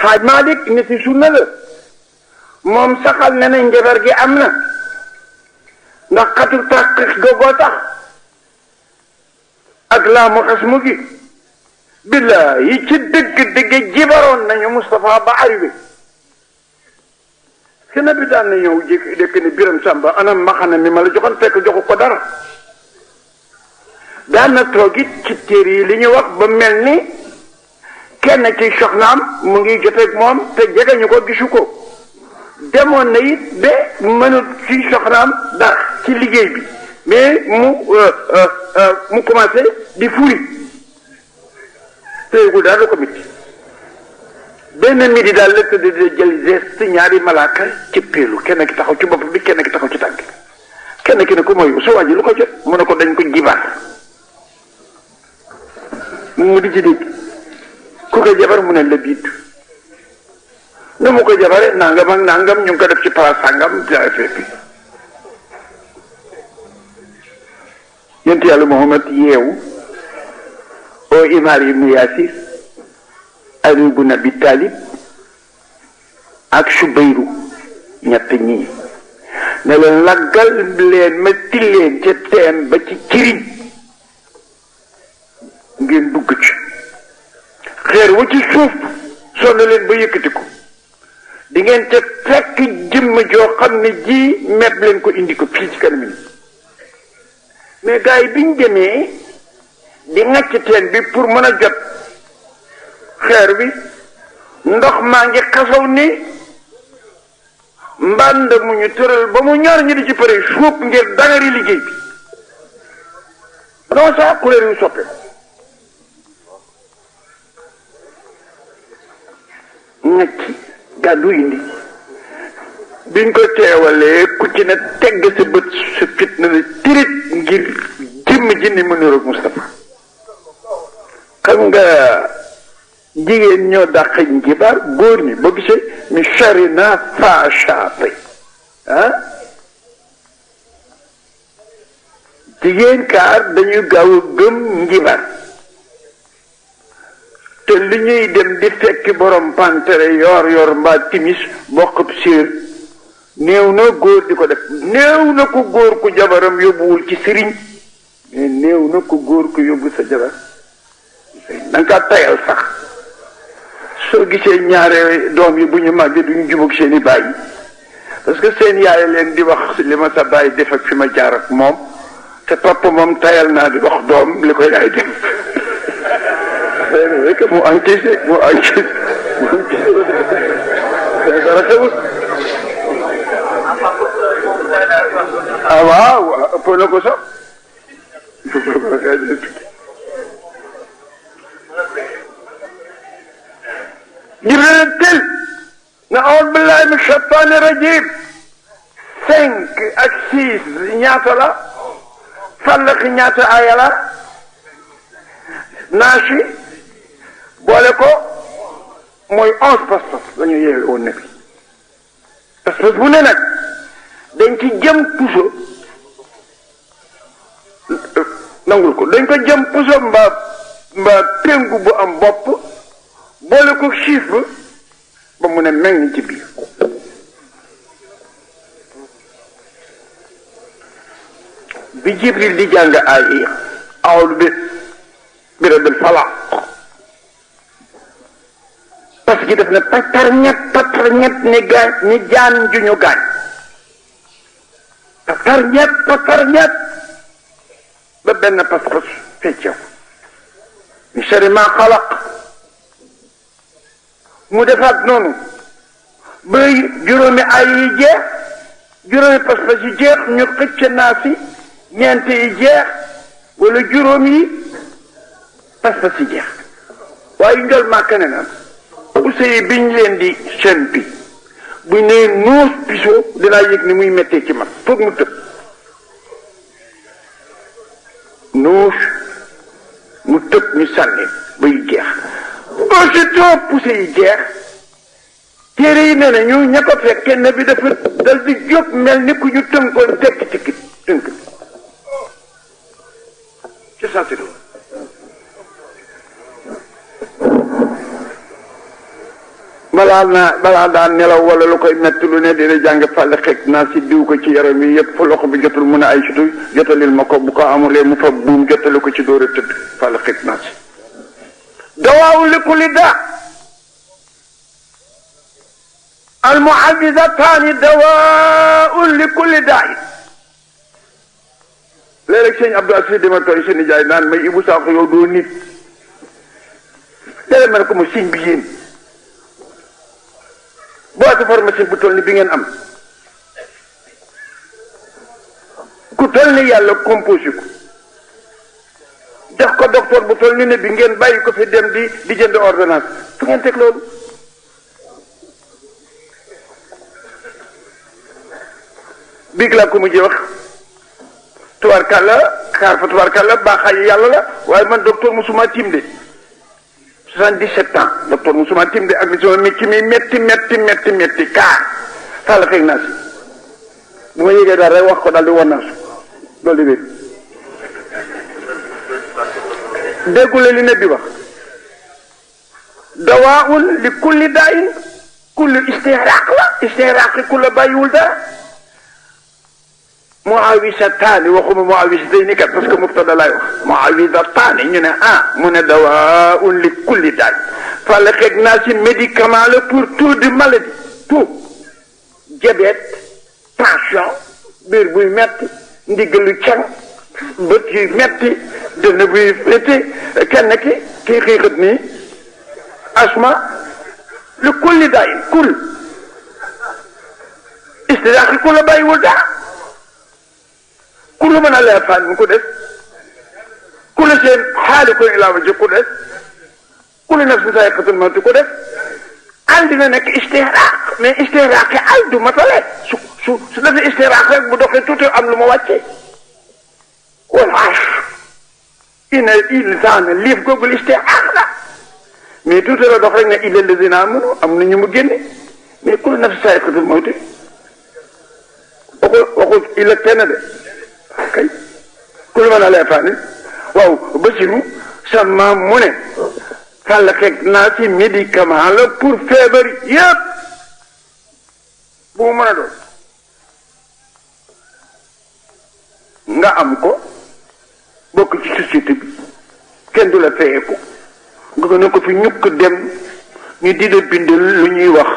xaaj Malik ni ci sunna la moom saxal ne na njabar gi am na ndax xatu taqiq googoo tax ak laa mu xas mu gi billahi ci dëgg-dëgg jibaroon nañu Moustapha ba arrivé si na bi daan na ñëw jékki dëkk ni Biram Samba anam maxana mi ma la joxoon fekk joxu ko dara daan na toog it ci téere yi li ñu wax ba mel ni kenn ci soxnaam mu ngi joteeg moom te jege ñu ko gisu ko demoon na it ba mënut ci soxnaam dara ci liggéey bi mais mu commencé di furi téyegul daal la ko mit benn midi daal la tëdd di jël geste ñaari malaaka ci peelu kenn ki taxaw ci bopp bi kenn ki taxaw ci tànk kenn ki ne ko mooy sa waa ji lu ko jot mu ne ko dañ ko jibaar mu di ci dégg ku ko jabar mu ne la biit nu mu ko jabare nangam ak nangam ñu ngi ko def ci place sangam bi yonent yàlla Muhammad yeewu oo Imaar ibnu Yaasir Ali ibn Abi Talib ak Subayru ñett ñii ne leen laggal leen ma tilleen ca teen ba ci ciriñ ngeen dugg ci xeer wu ci suuf sonn leen ba yëkkati ko di ngeen ca fekk jëmm joo xam ne ji meb leen ko indi ko fii ci kanam yi mais gars yi biñ demee di ŋàcc teen bi pour mën a jot xeer bi ndox maa ngi xasaw ni mbànd mu ñu tëral ba mu ñor ñu di ci pare suuf ngir dangari liggéey bi non ça couleur yu soppe ŋàcc gàddu indi biñ ko teewalee ku ci ne tegg sa bët sa fit na la tirit ngir jëmm ji ni mu niroog Moustapha xam nga jigéen ñoo dàq njibar góor ñi boo gisee mi chari na fachape ah jigéen kaar dañuy gaaw a gëm njibar te li ñuy dem di fekki borom pantere yor mbaa timis bokkub séer néew na góor di ko def néew na ko góor ku jabaram yóbbuwul ci sëriñ mais néew na ko góor ku yóbbu sa jabar da nga kaa tayal sax soo gisee ñaare doom yi bu ñu màggee duñu jubóog seen i baay parce que seen yaay leen di wax li ma sa baay def ak fi ma jaar ak moom te papa moom tayal naa di wax doom li ko yaay def rek mu encaissé dara xewul ah waaw ëpp na ko sax Jibril tel na a'uuzu billahi min shaytaani rajim 5 ak 6 ñaata la Falaq ñaata aaya la Naasi boole ko mooy 11 pas-pas la ñu yeewee woon nabi pas-pas bu ne nag dañ ci jëm puso nangul ko dañ ko jëm puso mbaa péngu bu am bopp boole ko chiffre ba mu ne meññ ci biir bi Jibril di jàng ay yi awlu bi rabbil falaq parce que def na patar ñett ni gaañ ni jaan ju ñu gaañ patar ñett ba benn pas-pas feccew min sharri ma xalaq mu defaat noonu ba juróomi ay yi jeex juróomi pas-pas yi jeex ñu xëcc naa si ñeent yi jeex wala juróom yi pas-pas yi jeex waaye njol màkk ne na Ousseye biñ leen di sempi buñ nee nuus pisoo dinaa yëg ni muy méttee ci man foog mu tëb nuus mu tëb ñu sànni bay jeex aussitôt poussé yi jeex téere yi nee na ñu ña ko fekkee ne bi dafa dal di jóg mel ni ku ñu tënkoon tekk ci tënk ci sensilo balaa daan nelaw wala lu koy metti lu ne dina jàng fàlle xeeg naa si diw ko ci yaram yi yëpp fu loxo bi jotul mun a ay sutu jotalil ma ko bu ko amulee mu fa buum jotali ko ci dóor a tëdd fàlle xeeg naa si dawaawu li kulli daa al muawwidataani dawaawu li kulli daa léeg-léeg sëñ Abdou Assis dama tooy seen nijaay naan may Ibou Sakho yow doo nit léeg-léeg ma ne ko mu siñ bi yéen boîte pharmacie bu toll ni bi ngeen am ku toll ni yàlla composé ko def ko docteur bu toll ni ne bi ngeen bàyyi ko fi dem di jënd ordonnance fu ngeen teg loolu biig laa ko mujjee wax tubaarkàlla xaar fa tubaarkàlla baaxaay yàlla la waaye man docteur musuma tiim de 77 ans docteur musuma tiim de ak li sama métti mi metti kaa sàll xëy naa si bu ma yégee daal rek wax ko daal di wannaasu loolu di wér déggule li ne bi wax dawaun li kulli daayin kulli istihraaq la istihraaqi ku la bàyyiwul dara muawisataani waxuma muawisatayni kat parce que mubtada laay wax muawisataani ñu ne mu ne dawaun li kulli daay fàlle xeeg naa si médicament la pour tout de maladie tout diabète tension biir buy metti ndiggalu can bët yuy metti dënn buy métti kenn ki kii xiixat nii asma li kulli daay kul istidaaxi ku la bàyyiwul dara ku lu mën a leer fan mu ko def ku la seen xaali ko ilaama ji ku def ku la naf si saa yaqatul mawti ko def al dina nekk istihraaq mais istihraaq yi al du matale su defee istihraaq rek bu doxee tuuti am lu ma wàcce wal arsh ina ilzaan liif googul istihraaq la mais tuuti la dox rek ne illa lazina amanu am na ñu mu génne mais ku la naf si saa yaqatul mawti waxul illa kenn de kay ku lu mën a leefaani waaw Basiru sama mu ne fàll xeeg naa si médicament la pour feebar yëpp bu mu mën a doon nga am ko bokk ci société bi kenn du la fayeeku nga ko ne ko fi ñukk dem ñu di la bindal lu ñuy wax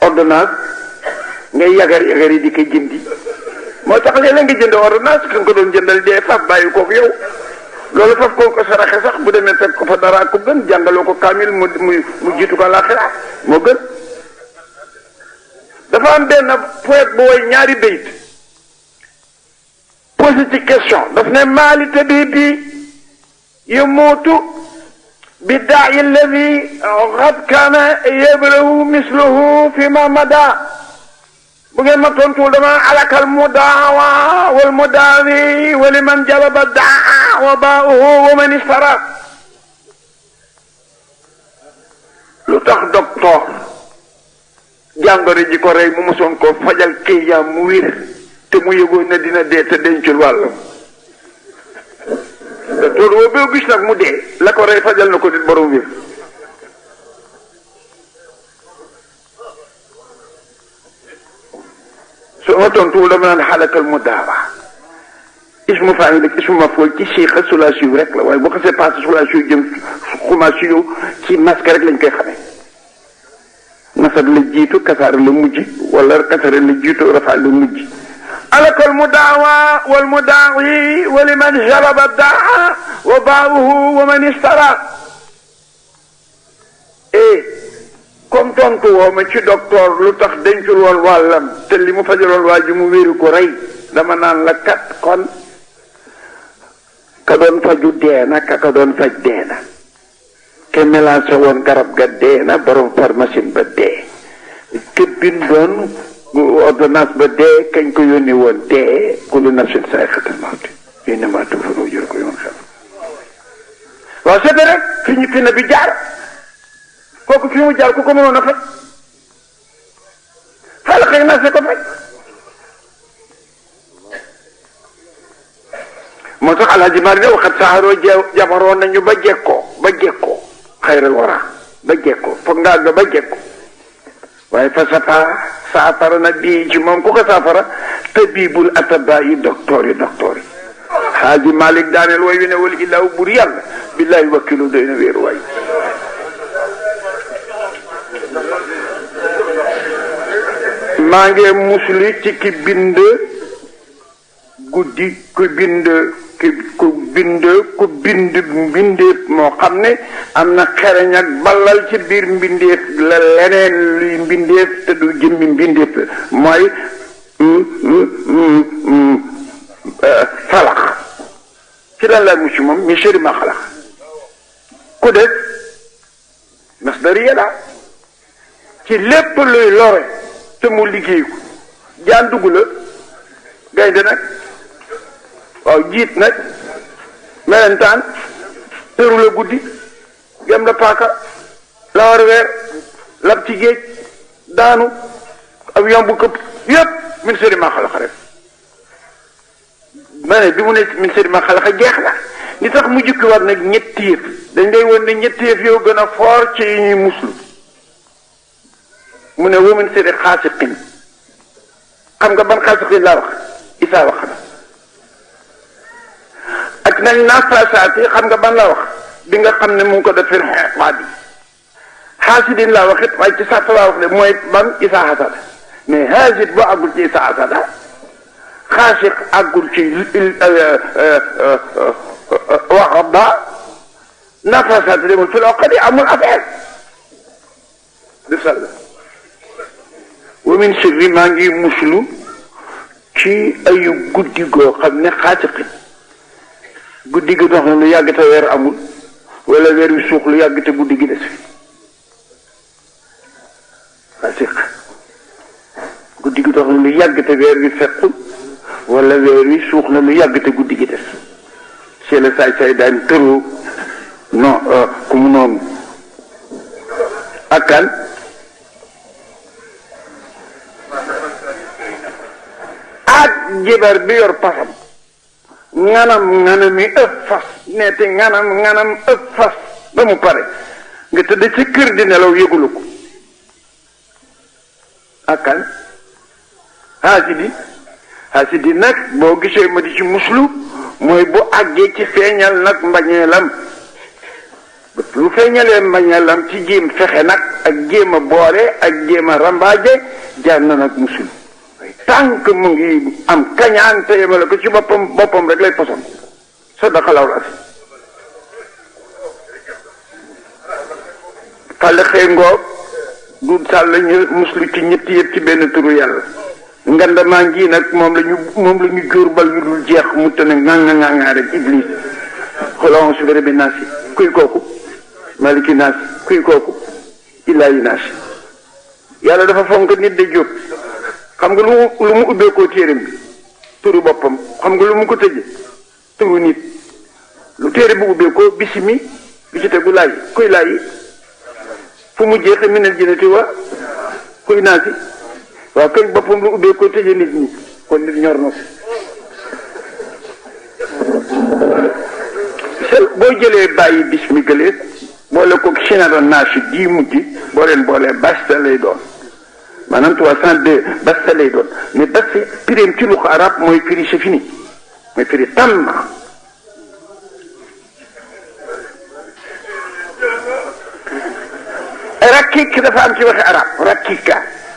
ordonnance ngay yagar yi di ko jëndi moo tax léeg-léeg nga jënd ordonnance ka nga ko doon jëndal dee faf bàyyi ko yow loolu faf koo ko saraxe sax bu demee fekk ko fa dara ko gën jàngaloo ko kaamil mu jiitu ko laaxira moo gën dafa am benn poète bu woy ñaari bayit posé ci question daf ne maali tabibi yamuutu bi daa'i alladi qad kaana yablahu misluhu fi ma mada bu ngeen ma tontuwul dama alakal mudaawa wal mudaawi wa liman jalaba daa wa baa'uhu wa man istara lu tax docteur jàngoro ji ko rey mu mosoon ko fajal xiyaam mu wér te mu yëgoon na dina dee te dencul wàllam docteur boo gis nag mu dee la ko rey fajal na ko nit borom wér su ma tontuwul dama naan xalakal mu daawa ismu faa'il ak ismu maf'uul ci siixa sulaasi yu rek la waaye boo xasee passé sulaasi yu jëm xumaasi yu ci masque rek lañ koy xamee nasab la jiitu kasaar la mujj wala kasara la jiitu rafa la mujj alakal mu daawa wal mu daawi wa liman jaraba daa wa baawuhu wa man istara comme tontu woo ma ci docteur lu tax dencul woon wàllam te li mu fajaloon waa ji mu wéeru ko rey dama naan la kat kon ka doon faju deena ka doon faj deena ke mélangé woon garab ga deena borom pharmacie ba dee ke bindoon ordonnance ba dee kañ ko yónni woon dee kullu nafsin zaa'iqatul mawt innamaa tuwaffawna ujurakum yawmal qiyaamah waaw c'est rek fi na bi jaar kooku fi mu jaar ku ko mënoon a faj xaaral xëy na ko faj moo tax Alhaji Mari ne waxat saxaroo jabaroon nañu ba jekkoo xayral wara ba jekko foog nga àgg ba jekko waaye fa saafara nag bii ci moom ku ko saafara tabibul ataba yi docteur yi Xaaji Malik daaneel way wi ne wal ilaahu bur yàlla billahi wakkilu doy na wéeru waay maa ngi musli ci ki bind guddi ku bind mbindeef moo xam ne am na xereñ ak ballal ci biir mbindeef la leneen luy mbindeef te du jëmmi mbindeef mooy falax ci lan la mucc moom mi sëri ma xalax ku def masdariya la ci lépp luy lore te mu liggéey ko jaan dugg la gaynde nag waaw jiit nag melentaan tëru la guddi gem la paaka la war weer lab ci géej daanu avion bu këpp yépp min sëri ma xalax rek ma ne bi mu ne min sëri ma xalax jeex na li tax mu jukki war nag ñetti yëf dañ lay won ne ñetti yëf yow gën a foor ci yi ñuy muslu mu ne wa min sëri xaasiqin xam nga ban xaasiqin laa wax isaa wax na ak nag naafasaat yi xam nga ban la wax bi nga xam ne mu ngi ko def fir xeexwaat yi xaasidin laa wax it waaye ci sàtt laa wax de mooy ban isaa hasada mais haasid boo àggul ci isaa hasada xaasiq àggul ci waxaba naafasaat yi demul fil oqadi amul affaire di sall wa min sirri maa ngi muslu ci ayu guddi goo xam ne xaasiqin guddi gi dox na lu yàgg te weer amul wala weer wi suux lu yàgg te guddi gi des fi xaasiq guddi gi dox na lu yàgg te weer wi fekkul wala weer wi suux na lu yàgg te guddi gi des c'est le saay daan tëroo non ku mu noonu ak kan ak jibar bi yor pasam nganam yi ëpp fas neeti nganam ëpp fas ba mu pare nga tëdd ci kër di nelaw yëgulu ko ak kan haasidi nag boo gisee ma di ci muslu mooy bu àggee ci feeñal nag mbañeelam lu feeñalee mbañeelam ci jéem fexe nag ak jéem a boore ak jéem a rambaaje jaar na nag muslu tànk mu ngi am kañaan te yemale ko ci boppam rek lay poson sadaqallaahu al-aziim fàlle xëy ngoog du sàll ñu muslu ci ñetti yëpp ci benn turu yàlla nganda maa ngi nag moom la ñu jóor bal yu dul jeex mu tane ŋaŋa rek iblis xolon su bi naasi kuy kooku maliki naasi kuy kooku illaahi naasi yàlla dafa fonk nit de jóob xam nga lu mu ubbeekoo téeram bi turu boppam xam nga lu mu ko tëje turu nit lu téere bu ubbeekoo bisimi bi ci tegu laay kuy laay fu mu jeexe minal jinnati wa kuy naasi waaw kañ boppam lu ubbeekoo tëje nit ñi kon nit ñor na sel boo jëlee bàyyi bismi gëlee boole ko sinado naasi di mujj boo leen boolee basta lay doon maanaam 302 basta lay doon mais basta pireem ci lu ko arab mooy firi c'est fini mooy firi tàmm rakik dafa am ci waxi arab rakika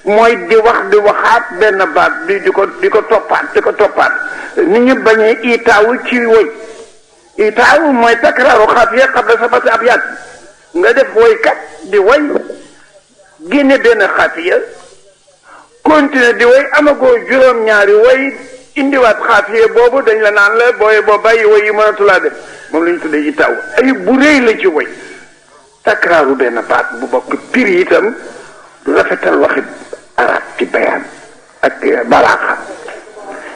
mooy di waxaat benn baat bi di ko toppaat ni ñu bañee itaawu ci woy itaawu mooy takraaru xaafiya qabla sabati abyaat nga def woykat di woy génne benn xaafiya continuer di woy amagoo juróom-ñaari woy indiwaat xaafiya boobu dañ la naan la booy boo bàyyi woy yi mënatulaa def moom la ñu tuddee itaawu ay bu rëy la ci woy takraaru benn baat bu bokk piri itam du rafetal waxi arab ci bayaan ak balaaxa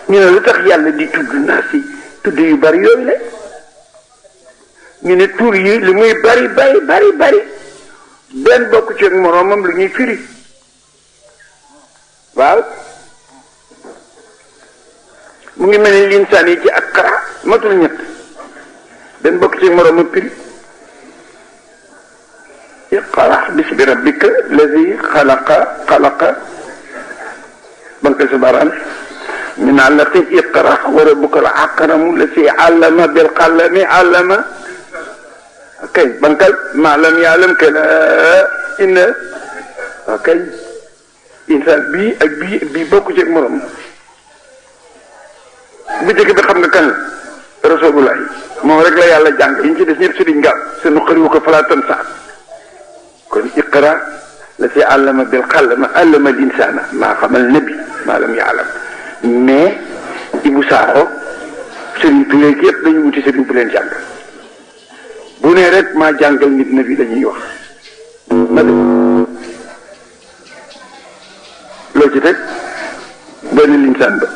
ñu ne lu tax yàlla di tudd naa si tudd yu bari yooyu la ñu ne tur yi li muy bari benn bokk ci ak moroomam lu ñuy firi waaw mu ngi mel ni linsaan yi ci ak kara matul ñett benn bokk ci ak moroomam firi iqra bismi rabbika lazi xalaqa banka sabaran min alaqin iqra wa rabbuka al akramu lazi allama bil qalami allama kay bankal maalam yaalam que inna kay insaan bii ak bii bokku ci morom bu jëkk bi xam nga kan la rasulullah moom rek la yàlla jàng yi ñu ci des ñëpp sëriñ nga sa nuqariwu ko falaatan sax kon iqra la si allama bil qalami allama al insana maa xamal nabi maalam yaalam mais Ibou Sakho sëriñ Touré yëpp dañu wuti sëriñ bu leen jàng bu ne rek maa jàngal nit na bi dañuy wax ma de loo ci teg benn linsaan ba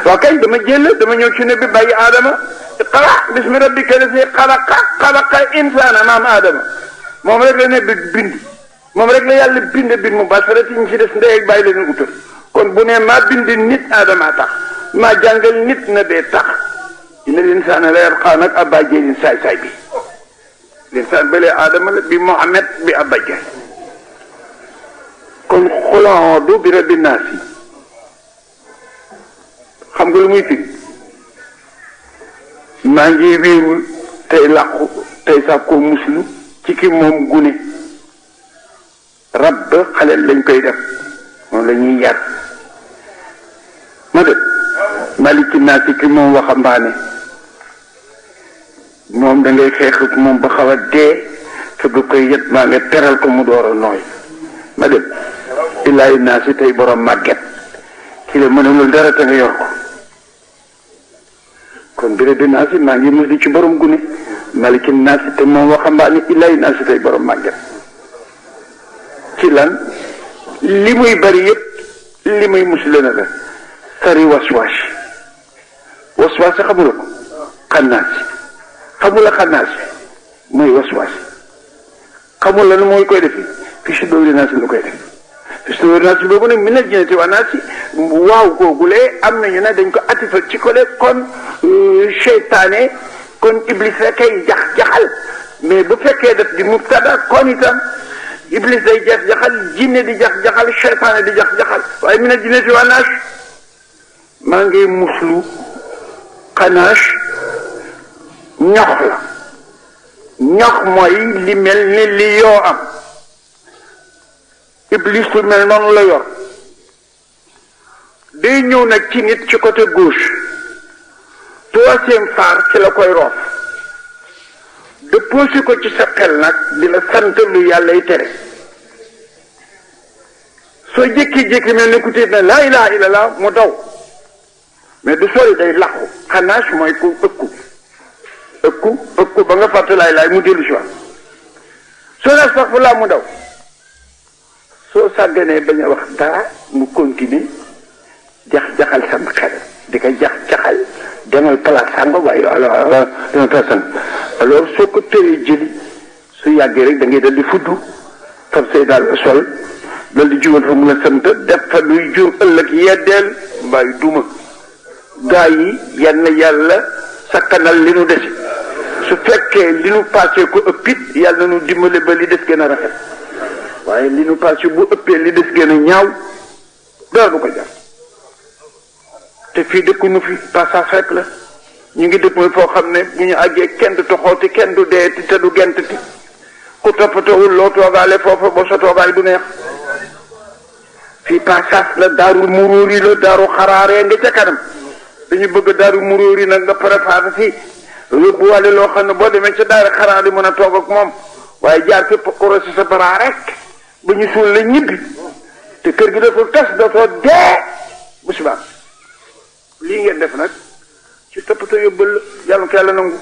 waaw kay dama ñëw ci ne bi bàyyi aadama iqra bismi rabbika lazi xalaqa insaana maam aadama moom rek la ne bi bind moom rek la yàlla bind mu basarati ñu ci des ndey ak bàyyi la ñu utal kon bu ne maa bind nit aadama tax maa jàngal nit na bee tax dina l'insaan la yarqaa nag abba jeelin saay bi l'insaan balee aadama la bi Muhammad bi abba jeel kon xuloodu bi rabbi naasi xam nga lu muy firi maa ngi wéeru tey làqu tey sàkkoo muslu ci ki moom gune rabb xale lañ koy def moom la ñuy yar ma de maliki naasi ki moom waxambaane moom da ngay xeex ak moom ba xaw a dee te du koy yet maa nga teral ko mu door a nooy ma de illaahi naasi tey borom màgget ki la mënulul dara te nga yor ko kon béré bi naasi maa ngi musli ci borom gune maliki naasi te moom waxambaane illaahi naasi tey borom màgget ci lan li muy bari yëpp li muy musle na la sari waswaas xamula ko xannaas xamula xannaas mooy waswaas xamula nu mooy koy defi fi si dóori naasi lu koy def fi si dóori naasi boobu nag minal jinnati wa naasi waaw googulee am nañu ne dañ ko atifal ci kole kon seytaane kon iblis rek kay jaxal mais bu fekkee def di mubtada kon itam iblis day jaxal jinne di jaxal seytaane di jaxal waaye minal jinnati wa naasi maa ngi muslu xanaas ñox la ñox mooy li mel ni li yoo am iblis lu mel noonu la yor day ñëw nag ci nit ci côté gauche troisième phare ci la koy roof déposé ko ci sa xel nag di la sant lu yàllay tere soo jékki-jékki mel ni ku tiit ne laa ilaha illallah mu daw mais du sori day laqu xanaas mooy ku ëkku ba nga fàtte laay mu dellu si waat soo ne sax fu laa mu daw soo sàgganee bañ a wax dara mu continuer jaxal sama xel di ko jaxal demal place sànga waaye dama personne alors soo ko tëree jëli su yàggee rek da ngay dal di fuddu fab say daal sol dal di jugal fa mu la sant def fa luy jur ëllëg yeddeel mbaay duma gaa yi yann yàlla sakkanal li nu desi su fekkee li nu passé ko ëppit yàlla nu dimbale ba li des gën a rafet waaye li nu passé bu ëppee li des gën a ñaaw dara du ko jar te fii dëkku nu fi passage rek la ñu ngi dëkk foo xam ne bu ñu àggee kenn du toxooti kenn du deeti te du gentati ku toppatawul loo toogaale foofa ba sa toogaay du neex fii passage la daarul muróori la daaru xaraaree nga ca kanam dañu bëgg daaru muróori nag nga préparé fii yóbbu wàlle loo xam ne boo demee ca daara xaraar di mën a toog ak moom waaye jaar fépp korosi sa bara rek ba ñu suul la ñibbi te kër gi dafa tas dootoo dee bu subaa lii ngeen def nag ci toppatoo yóbbal yàlla ko yàlla nangu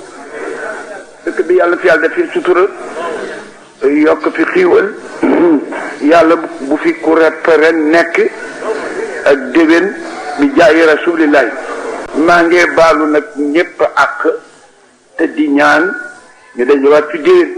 dëkk bi yàlla fi yàlla def fi sutura yokk fi xiiwal yàlla bu fi ku repp ren nekk ak déwén bi jaayi rasulillahi maa ngi baalu nag ñépp àq te di ñaan ñu dajewaat fi déwén